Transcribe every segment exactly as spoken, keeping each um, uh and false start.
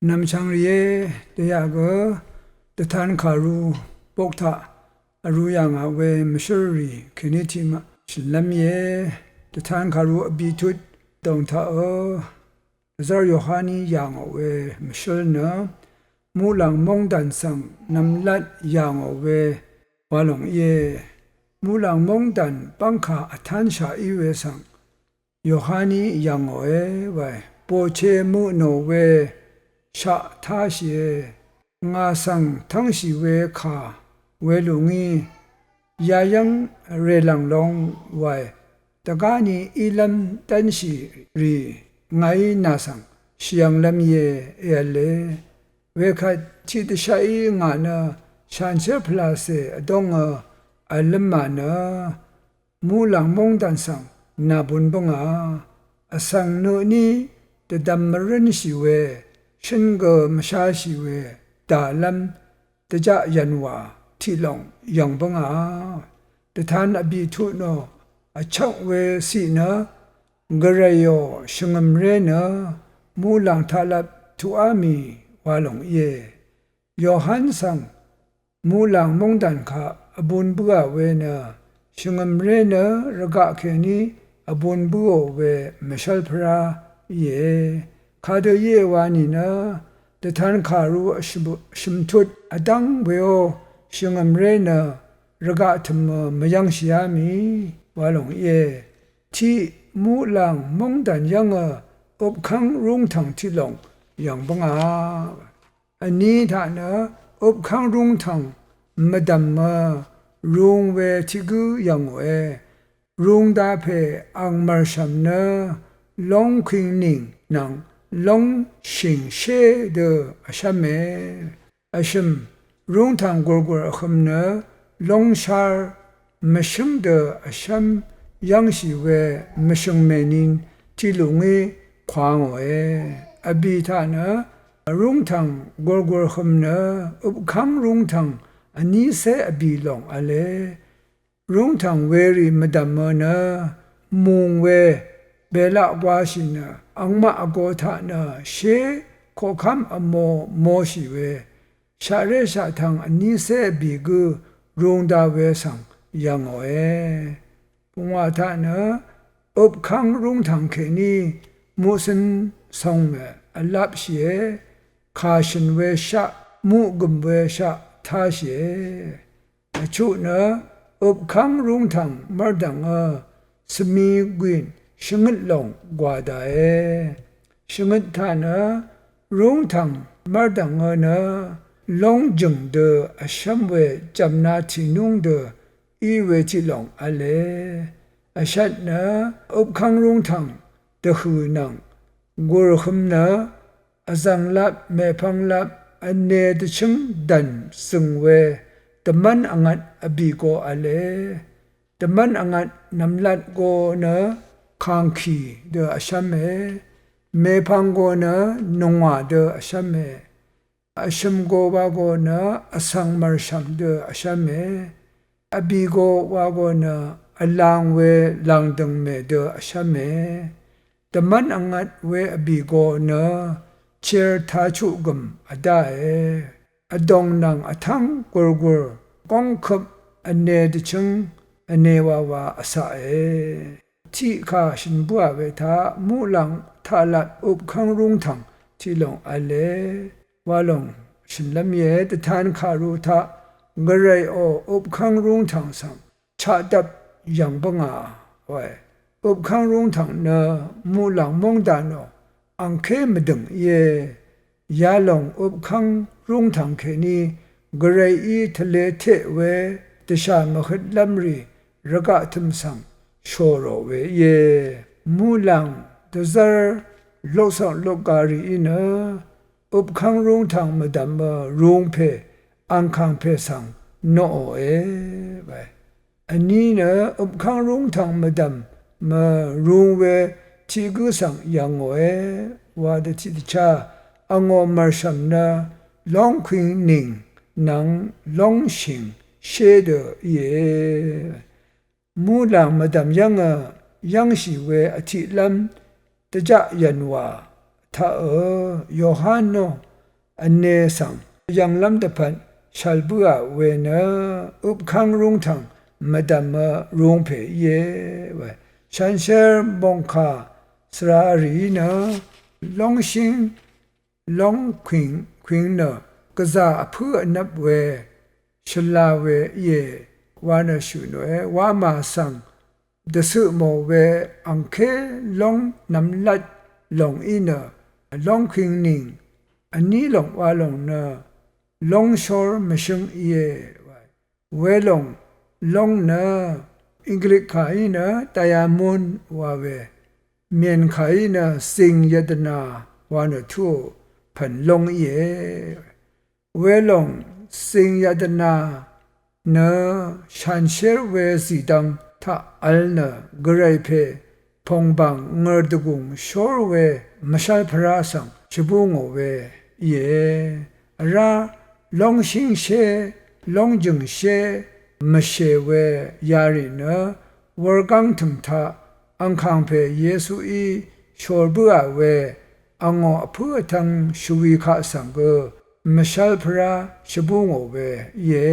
Nv̀mchvng rìé, dvyaq gø dvtan kàru bok taq vrū yà ngà we mvshǿl rì kèní tiqmaq shø̀nlv́m íe. Dvtan kàru vbìtut dòng taq ø, dvzv́r Yohaní yà ngò we mvshǿl nø, muqlàng móngdàn svng nv̀mlat yà ngò we wa lòng íe. Muqlàng móngdàn bv́ngkà vtánshà í we svng Yohaní yv̀ngòe wae, bòche mø nò we shaq táshìe, ngà svng tv́ngshì we kà welù ngí, yayv́ng rèlv̀ng long wae, dvgáni ílv́m dv́nshì rì ngàí nà svng shvyv̄nglv́m íe, èv̄le. Wekvt tiqdvshaqí ngà nø shanshér pvlàcè vdóngø v̀llv́m mà nø, muqlàng móngdàn svng nàbun bǿngà, vsvng nø tní dvdvm mvrǿnshì we, shǿn gø mvsháshì we, dàlv́m dvjaq yv̀nwà tiqlòng yv̀ng bǿngà. Dvtan vbìtut nò vchvk we ciq nø, Gvrayò shvngø̀mré nø muqlàng taqlap tuqá mì wa lòng íe. Yohan svng muqlàng móngdàn kaq vbun bǿà we nø, shvngø̀mré nø rvgaq kèní vbun bǿò we mvshv́lpvrá íe. Kadø íe wa nìnø, dvtan kàru vshø̀m-, shø̀mtut vdv́ng weó, shvngø̀mré nø rvgaq tø̀mø mvyv́ngshìá mì wa lòng íe. Tiq muqlàng móngdàn yv́ngø øpkv́ng rúngtv̀ng tiqlòng yv̀ng bǿngà. Vní taq nø øpkv́ng rúngtv̀ng mvdv̀mø rung we tiq gǿ yv̀ngòe. Rungda pè ang mv̀rshv̀m nø lóngkwing nìng nvng lóngshìngshé dø vshv́me. Vshø̀m rúngtv̀ng gùrgùr vhøm nø lóngshár mvshǿng dø vshv́m yv́ngshì we mvshø̀ng mènin tiqlù ngí kwà ngòe. Vbì taq nø rúngtv̀ng gùrgùr vhøm nø øpkv́ng rúngtv̀ng vnícé vbì lòng v̄le. Rúngtv̀ng werì mvdv̀mø nø mùng we bèlaq gwashì nø, angmaq vgō taq nø shé koqkv́m vmo moshì we, shaqré shaqtvng vnícé vbì gǿ rungda we svng yv̀ngòe. Pungwà taq nø øpkv́ng rúngtv̀ng kèní muqcø̄n song mè vlapshìe, kà shø̀n we shaq, muqgø̀m we shaq táshìe. Vchuq nø øpkv́ng rúngtv̀ng mv́rdv̀ngø svmi gwìn shvngøt lòng gwà dàe. Shvngøt taq nø rúngtv̀ng mv́rdv̀ngø nø lóngjø̀ng dø vshv́m we jv̀mna tìnúng dø í we tiqlòng v̄le. Vshvt nø øpkv́ng rúngtv̀ng dvhø̀ nvng gùrhøm nø vzv̀nglap mèpvnglap vnē dvchǿng dv̀n zø̀ng we dvmv́n vngvt vbì go v̄le. Dvmv́n vngvt nv̀mlat go nø kàngkì dø vshv́me. Mèpvng go nø nungwà dø vshv́me. Vshø̀m go wa go nø vsvng mv̀rshv̀m dø vshv́me. Vbì go wa go nø vlang we làngdø̀ngmè dø vshv́me. Dvmv́n vngvt we vbì go nø cher tachuq gø̀m vdáe. Vdòng nvng vtv́ng gùrgùr góngkøp vnē dvchǿng vnē wawa vcaqe. Tiqkà shø̀n bǿà we taq muqlàng taqlat øpkv́ng rúngtv̀ng tiqlòng v̄le. Wa lòng shø̀nlv́m íe. Dvtan kàru taq Gvrayò øpkv́ng rúngtv̀ng svng chaqdvp yv̀ng bǿngà wae. Øpkv́ng rúngtv̀ng nø muqlàng móngdànò angké mvdø̀ng íe. Yalòng øpkv́ng rúngtv̀ng kèní Gvrayí tvlē teq we dvshà mvhøtlv́m rì rvgaq tø̀m svng shòrò we íe. Muqlàng dvzv́r lokzv̀ng lokga rìí nø øpkv́ng rúngtv̀ng mvdv̀mø rungpè angkàngpè svng noqòe wae. Vní nø øpkv́ng rúngtv̀ng mvdv̀m mø rung we tiq gǿ svng yv̀ngòe wa dø tiqdvchá angò mv̀rshv̀m nø lóngkwing nìng nvng lóngshìng shé dø íe. Muqlàng mvdv̀m yv́ngø yv́ngshì we vtiqlv́m dvjaq yv̀nwà taqø Yohan nò vne svng yv̀nglv́m dvpvt shvl bǿà we nø øpkv́ng rúngtv̀ng mvdv̀mø rúngpè íe. We shanshér mòngkà svra rìí nø lóngshíng lóngkwìng kwìng nø gvzà vpǿ vnvp we shvla we íe wa nø shø̀ nòe. Wamà svng dvcøq mò we angké lóng nvmlat lòng í nø lóngkwìng nìng vní lòng wa lòng nø lóngshór mvshǿng íe. Welòng lóng nø Inglik kàí nø diamond wa we, Myen kàí nø zing yadvna wa nø tuò pv̀n lóng íe. Welòng zing yadvna nø shanshér we zìdvng taq vl nø gvray pè pòngbàng ngø̀rdvgùng shór we mvshv́lpvrá svng shvbú ngò we íe. Vrá lóngshíngshé lóngjø̀ngshé mvshè we yarì nø wurgáng tø̀m taq angkàngpè Yesuí shòr bǿà we angò vpǿ vtvng shvwi kaq svng gø mvshv́lpvrá shvbú ngò we íe.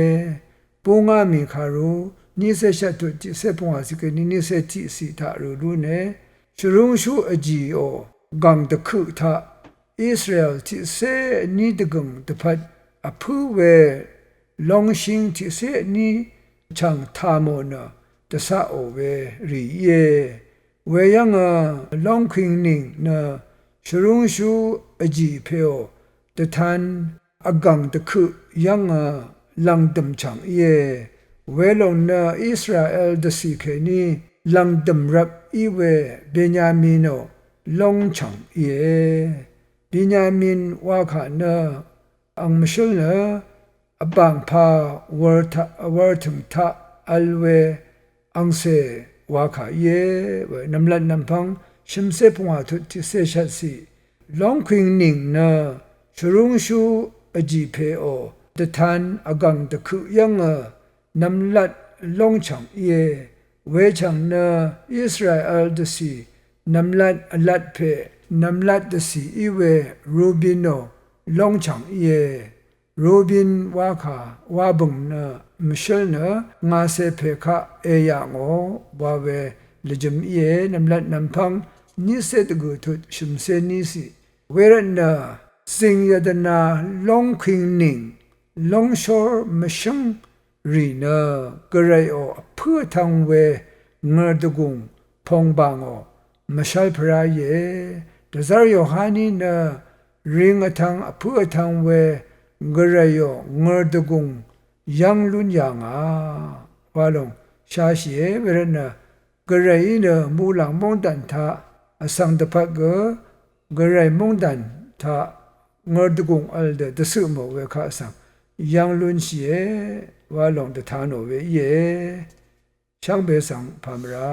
Búngá mì kàru nícé shvttut tiqcé pungwà ciq kèní nícé tiqciq taq rø lúne. Shvrúngshú vjìò gv̀ng dvkøq taq Israel tiqcé vní dvgø̀ng dvpvt vpǿ we lóngshíng tiqcé vní chv̀ng tà mò nø dvcaqò we rì íe. Weyv́ngø lóngkwìng nìng nø shvrúngshú vjì pèò dvtan vgv̀ng dvkøq yv́ngø lv̀ngdø̀m chv̀ng íe. Welòng nø Israel dvcì kèní lv̀ngdø̀m rvp í we Benyaminò lóngchv̀ng íe. Benyamin wakà nø ang mvshǿl nø vbàngpà wv̄r tø̀ng taq vl we angcè wakà íe. We nv̀mlat nv̀mpv́ng shø̀mcé pungwà tut tiqcé shvtciq lóngkwìng nìng nø shvrúngshú vjì pèò dvtan vgv̀ng dvkøq yv́ngø nv̀mlat lóngchv̀ng íe. Wechv̀ng nø Israel dvcì nv̀mlat vlat pè nv̀mlat dvcì í we Rubinò lóngchv̀ng íe. Rubin wakà wabø̀ng nø mvshǿl nø ngàcè pè kaq èyà ngò wa we lvjø̄m íe. Nv̀mlat nv̀mpv́ng nícé dvgø̀ tut shø̀mcé níciq. Wervtnø zìng yvdvna lóngkwìng nìng lóngshór mvshǿng rì nø gvrayò vpǿ vtvng we ngø̀rdvgùng pòngbàngò mvshv́lpvrá íe. Dvzv́r Yohaní nø ring vtvng vpǿ vtvng we gvrayò ngø̀rdvgùng yv́ng lún yà ngà wa lòng shashìe. Wervtnø gvrayí nø muqlàng móngdàn taq vsvng dvpvt gø gvray móngdàn taq ngø̀rdvgùng vl dø dvcøq mò we kaq svng yv́ng lúnshìe wa lòng dvta nò we íe. Shvngbe svng pà mvrá